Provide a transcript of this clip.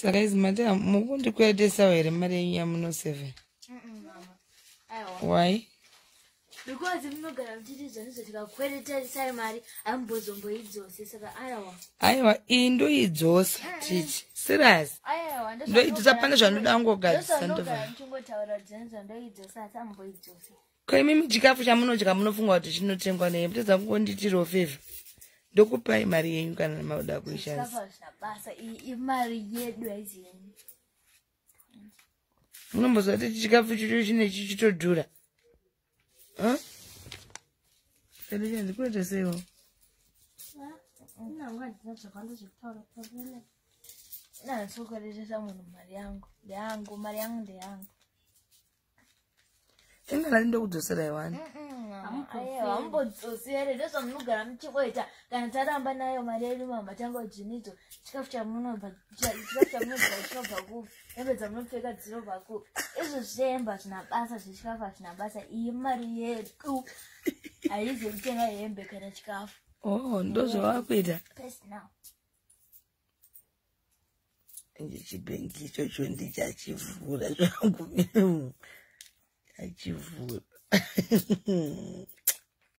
Saka izi mati mukundikweretesawo here mari yenyu yamunosevha? Why? Because munogara muchiti zvanizvo tikakweretesai mari hamumbozomboidzose, saka aiwa. Aiwa, iyi ndoidzosa tichi serious. Aiwa. Ndoidzosa, pane zvandoda kungogadzisa ndobva. Muchingotaura kuti zvanizvo ndoidzosa asi hamumboidzose. Ko imimi chikafu chamunodya munofunga kuti chinotengwa nei? Mutadza kungonditirawo favour, ndokupai mari yenyu kana mauda kuishandisa. Chikafu hazvina basa, iyi imari yedu, haizi yenyu. Munomboziva kuti chikafu chicho chinechi chitodhura? Ndikureteseiwo. Nanasokweretesa munhu mari yangu, ndeyangu, mari yangu ndeyangu. Ingalati ndokudzoserai wani. Aiwa, hamumbodzosere, ndozvamunogara muchingoita. Kana taramba nayo mari yedu, mama tanga dzvinidzo, chikafu chamunobva, chikafu chamunodya chinobva kupi? Hembe dzamunopfeka dzinobva kupi? Izvo zvehembe hazvina basa, zvechikafu hazvina basa. Iyi mari yedu, haizi kutenga hembe kana chikafu. Oh, ndozvavakuita. Personal. Chibhengi ichocho ndichachivhura zvangu, chachivhura.